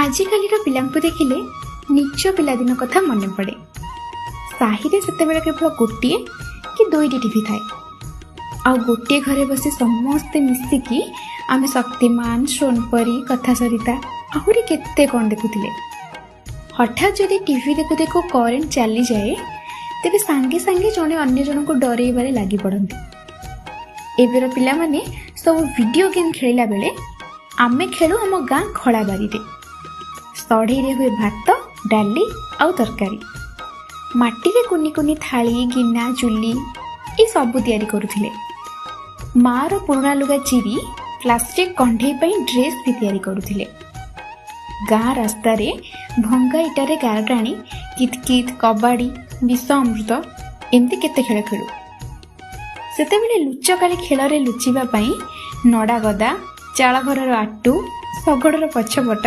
ଆଜିକାଲିର ପିଲାଙ୍କୁ ଦେଖିଲେ ନିଜ ପିଲାଦିନ କଥା ମନେ ପଡ଼େ। ସାହିରେ ସେତେବେଳେ କେବଳ ଗୋଟିଏ କି ଦୁଇଟି ଟିଭି ଥାଏ, ଆଉ ଗୋଟିଏ ଘରେ ବସି ସମସ୍ତେ ମିଶିକି ଆମେ ଶକ୍ତିମାନ, ସୋନପରୀ, କଥା ସରିତା, ଆହୁରି କେତେ କ'ଣ ଦେଖୁଥିଲେ। ହଠାତ୍ ଯଦି ଟିଭି ଦେଖୁ ଦେଖୁ କରେଣ୍ଟ ଚାଲିଯାଏ, ତେବେ ସାଙ୍ଗେ ସାଙ୍ଗେ ଜଣେ ଅନ୍ୟ ଜଣଙ୍କୁ ଡରେଇବାରେ ଲାଗି ପଡ଼ନ୍ତି। ଏବେର ପିଲାମାନେ ସବୁ ଭିଡ଼ିଓ ଗେମ୍ ଖେଳିଲା ବେଳେ ଆମେ ଖେଳୁ ଆମ ଗାଁ ଖଳାବାରିରେ। ସଢ଼େଇରେ ହୁଏ ଭାତ, ଡାଲି ଆଉ ତରକାରୀ। ମାଟିରେ କୁନି କୁନି ଥାଳି, ଗିନା, ଚୁଲି ଏସବୁ ତିଆରି କରୁଥିଲେ। ମାଆର ପୁରୁଣା ଲୁଗା ଚିରି ପ୍ଲାଷ୍ଟିକ୍ କଣ୍ଢେଇ ପାଇଁ ଡ୍ରେସ୍ ବି ତିଆରି କରୁଥିଲେ। ଗାଁ ରାସ୍ତାରେ ଭଙ୍ଗା ଇଟାରେ ଗାର ଟାଣି କିତକିତ, କବାଡ଼ି, ବିଷ ଅମୃତ ଏମିତି କେତେ ଖେଳ ଖେଳୁ। ସେତେବେଳେ ଲୁଚକାଳି ଖେଳରେ ଲୁଚିବା ପାଇଁ ନଡ଼ା ଗଦା, ଚାଳଘରର ଆଟୁ, ଶଗଡ଼ର ପଛପଟ